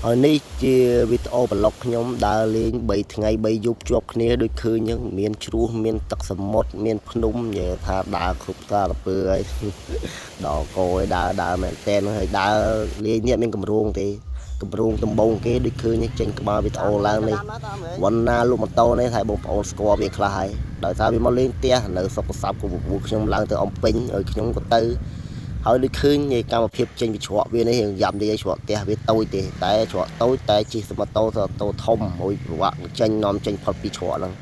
ហើយនេះជាវីដេអូ vlog ខ្ញុំដើរលេង3ថ្ងៃ3យប់ជាប់គ្នាដូចឃើញហ្នឹងមានជ្រោះមានទឹកសមុទ្រមានភ្នំនិយាយថាដើរគ្រប់សារពើហើយ ដល់កឲ្យដើរដើរមែនតែនហើយដើរលេងនេះមានកម្រងទេកម្រងដំបងគេដូចឃើញចេញក្បាលវីដេអូឡើងនេះវណ្ណាលុកម៉ូតូនេះថាបងប្អូនស្គាល់វាខ្លះហើយដោយសារវាមកលេងផ្ទះនៅសុកស័ព្ទក៏ពពូខ្ញុំឡើងទៅអំពេញហើយខ្ញុំក៏ទៅ ហើយដូចឃើញនៃកម្មភាពចេញពីជ្រក់វានេះរៀងយ៉ាប់និយាយជ្រក់ផ្ទះវាតូចទេតែជ្រក់តូចតែជិះសម៉ូតូទៅតូធំមួយប្រវាក់ចេញនាំចេញផុតពីជ្រក់ហ្នឹង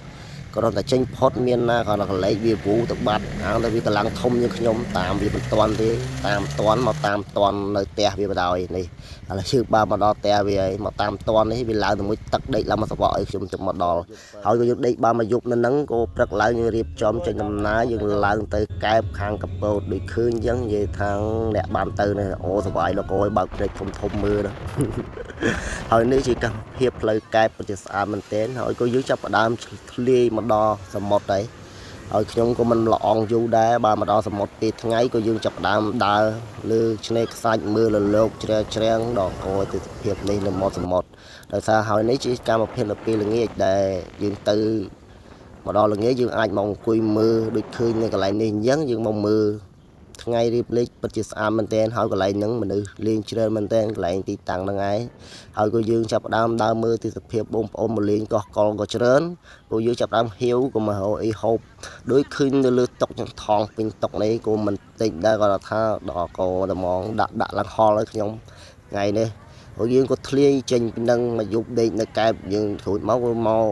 គ្រាន់តែចេញផុតមានណាគ្រាន់តែកលេចវាវូទៅបាត់អាងតែវាកម្លាំងធំជាងខ្ញុំតាមវាមិនតាន់ទេតាមតាន់មកតាមតាន់នៅផ្ទះវាបដ ாய் នេះឥឡូវជឿបានមកដល់ផ្ទះវាហើយមកតាមតាន់នេះវាឡើងទៅមួយទឹកដេកឡើងមកសវក់ឲ្យខ្ញុំទៅមកដល់ហើយក៏យើងដេកបានមកយប់នៅហ្នឹងក៏ព្រឹកឡើងយើងរៀបចំចេញដំណើរយើងឡើងទៅកែបខាងកពតដូចឃើញអញ្ចឹងនិយាយថាអ្នកបានទៅនេះអូសប្បាយលោកអើយបើកភ្នែកធំធំមើលណា ហើយនេះជាកម្មភាពផ្លូវកែបពិតជាស្អាតមែនទែនហើយក៏យើងចាប់ផ្ដើមធ្លាយមកដល់សមុទ្រហើយហើយខ្ញុំក៏មិនល្អងយូរដែរបាទមកដល់សមុទ្រពេលថ្ងៃក៏យើងចាប់ផ្ដើមដើរលើឆ្នេរខ្សាច់មើលលលោកជ្រែកជ្រាំងដល់កយទិដ្ឋភាពនេះនៅមាត់សមុទ្រដោយសារហើយនេះជាកម្មភាពនៅពេលល្ងាចដែលយើងទៅមកដល់ល្ងាចយើងអាចមកអង្គុយមើលដូចឃើញនៅកន្លែងនេះអញ្ចឹងយើងមកមើល ថ្ងៃរៀបលេខពិតជាស្អាតមែនទែនហើយកន្លែងហ្នឹងមនុស្សលេងច្រើនមែនទែនកន្លែងទីតាំងហ្នឹងឯងហើយក៏យើងចាប់ផ្ដើមដើរមើលទេសភាពបងប្អូនមកលេងកោះកុលក៏ច្រើនព្រោះយើងចាប់ផ្ដើមហៀវក៏មករកអីហូបដូចឃើញនៅលើតុកចឹងថងពេញតុកនេះក៏មិនតិចដែរគាត់ថាដល់កតែហ្មងដាក់ដាក់ឡើងហល់ឲ្យខ្ញុំថ្ងៃនេះហើយយើងក៏ធ្លាយចេញពីនឹងមកយប់ដេកនៅកែបយើងត្រួចមកក៏មក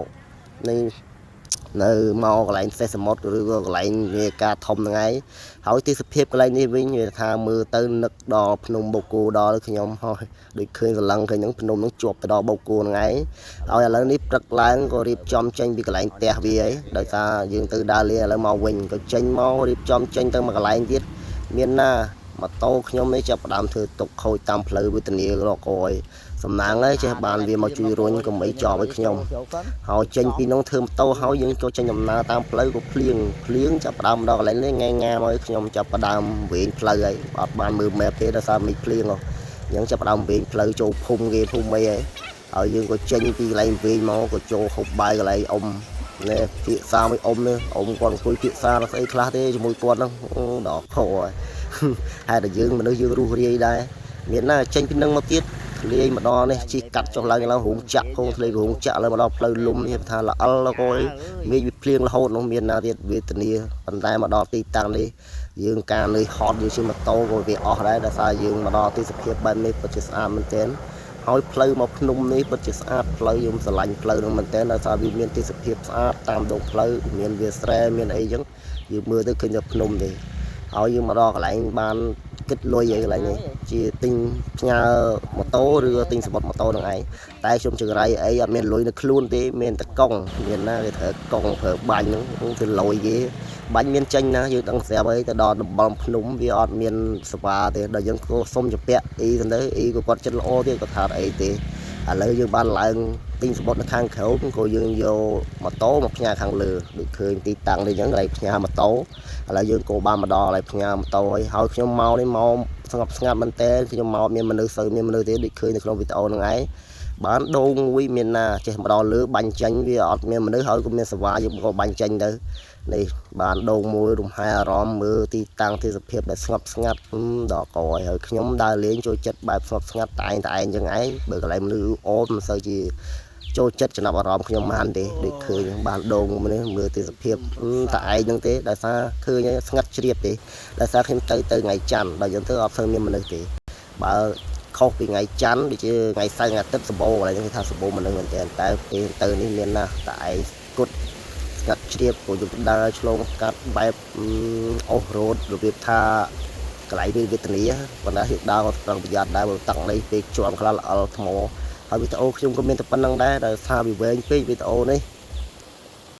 នេះនៅមកកន្លែងសេះសមុទ្រឬក៏កន្លែងវាការធំហ្នឹងឯងហើយទេសភាពកន្លែងនេះវិញវាថាមើលទៅនឹកដល់ភ្នំបូកគោដល់ខ្ញុំហើយដូចឃើញសន្លឹងឃើញហ្នឹងភ្នំហ្នឹងជាប់ទៅដល់បូកគោហ្នឹងឯងហើយឥឡូវនេះព្រឹកឡើងក៏រៀបចំចេញពីកន្លែងផ្ទះវាឯងដោយសារយើងទៅដើរលេងឥឡូវមកវិញក៏ចេញមករៀបចំចេញទៅមកកន្លែងទៀតមានណាម៉ូតូខ្ញុំនេះចាប់ផ្ដើមធ្វើទុកខូចតាមផ្លូវវេទនារកអយសំណាងហើយចេះបានវាមកជួយរុញកុំអីចប់ឲ្យខ្ញុំ ហើយចេញពីនោះធ្វើម៉ូតូហើយយើងចូលចេញដំណើរតាមផ្លូវក៏ភ្លៀងភ្លៀងចាប់ផ្ដើមដល់កន្លែងនេះថ្ងៃងាមកឲ្យខ្ញុំចាប់ផ្ដើមវែងផ្លូវហើយអត់បានមើល map ទេដោយសារមេឃភ្លៀងហ៎អញ្ចឹងចាប់ផ្ដើមវែងផ្លូវចូលភូមិគេភូមិអីហើយហើយយើងក៏ចេញពីកន្លែងវែងមកក៏ចូលហូបបាយកន្លែងអ៊ំនេះភាសាមួយអ៊ំនេះអ៊ំគាត់អង្គុយភាសាស្អីខ្លះទេជាមួយគាត់ហ្នឹងដល់ខហើយហេតុតែយើងមនុស្សយើងរស់រាយដែរមានណាចេញពីនឹងមកទៀត ធ្លាយមកដល់នេះជីកាត់ចុះឡើងឡើងរោងចក្រគងធ្លាយរោងចក្រឡើងមកដល់ផ្លូវលំនេះថាល្អិលលោកអើយមេឃវាភ្លៀងរហូតនោះមានណាទៀតវេទនាប៉ុន្តែមកដល់ទីតាំងនេះយើងការនឿយហត់យើងជិះម៉ូតូក៏វាអស់ដែរដោយសារយើងមកដល់ទេសភាពបែបនេះពិតជាស្អាតមែនទែនហើយផ្លូវមកភ្នំនេះពិតជាស្អាតផ្លូវខ្ញុំស្រឡាញ់ផ្លូវនោះមែនទែនដោយសារវាមានទេសភាពស្អាតតាមដងផ្លូវមានវាស្រែមានអីចឹងយើងមើលទៅឃើញតែភ្នំទេហើយយើងមកដល់កន្លែងបានគិតលុយអីកន្លែងនេះជាទិញផ្ញើម៉ូតូឬទិញសំបុត្រម៉ូតូនឹងឯងតែខ្ញុំចង្រៃអីអត់មានលុយនៅខ្លួនទេមានតែកង់មានណាគេត្រូវកង់ប្រើបាញ់ហ្នឹងគឺលុយគេបាញ់មានចេញណាយើងដឹងស្រាប់អីទៅដល់តំបន់ភ្នំវាអត់មានសវ៉ាទេដល់យើងក៏សុំជពាក់អីទៅអីក៏គាត់ចិត្តល្អទៀតគាត់ថាអីទេឥឡូវយើងបានឡើងទិញសំបុត្រនៅខាងក្រោមក៏យើងយកម៉ូតូមកផ្ញើខាងលើដូចឃើញទីតាំងនេះអញ្ចឹងកន្លែងផ្ញើម៉ូតូឥឡូវយើងក៏បានមកដល់កន្លែងផ្ញើម៉ូតូហើយហើយខ្ញុំមកនេះមកស្ងប់ស្ងាត់មែនតើខ្ញុំមកមានមនុស្សសូវមានមនុស្សទេដូចឃើញនៅក្នុងវីដេអូហ្នឹងឯងបានដូងមួយមានណាចេះមកដល់លើបាញ់ចេញវាអត់មានមនុស្សហើយក៏មានសវ៉ាយើងក៏បាញ់ចេញទៅនេះបានដូងមួយរំហែអារម្មណ៍មើលទីតាំងទេសភាពដែលស្ងប់ស្ងាត់ដល់កយហើយខ្ញុំដើរលេងចូលចិត្តបែបស្ងប់ស្ងាត់តែឯងតែឯងចឹងឯងបើកន្លែងមនុស្សអូមិនសូវជាចូលចិត្តចំណាប់អារម្មណ៍ខ្ញុំបានទេដូចឃើញបានដូងមួយនេះមើលទេសភាពតែឯងហ្នឹងទេដោយសារឃើញស្ងាត់ជ្រាបទេដោយសារខ្ញុំទៅទៅថ្ងៃច័ន្ទដល់យើងទៅអត់សូវមានមនុស្សទេបើខុសពីថ្ងៃច័ន្ទដូចជាថ្ងៃសៅរ៍ថ្ងៃអាទិត្យសម្បូរកន្លែងហ្នឹងគេថាសម្បូរមនុស្សមែនទែនតែពេលទៅនេះមានណាស់តែឯងគត់ស្ងាត់ជ្រាបព្រោះយើងដើរឆ្លងកាត់បែបអូសរ៉ូតរបៀបថាកន្លែងវាវេទនាប៉ុន្តែយើងដើរក៏ប្រឹងប្រយ័ត្នដែរបើតាំងនេះពេលជាន់ខ្លះល្អិលថ្មហើយវីដេអូខ្ញុំក៏មានតែប៉ុណ្្នឹងដែរដោយសារវាវែងពេកវីដេអូនេះ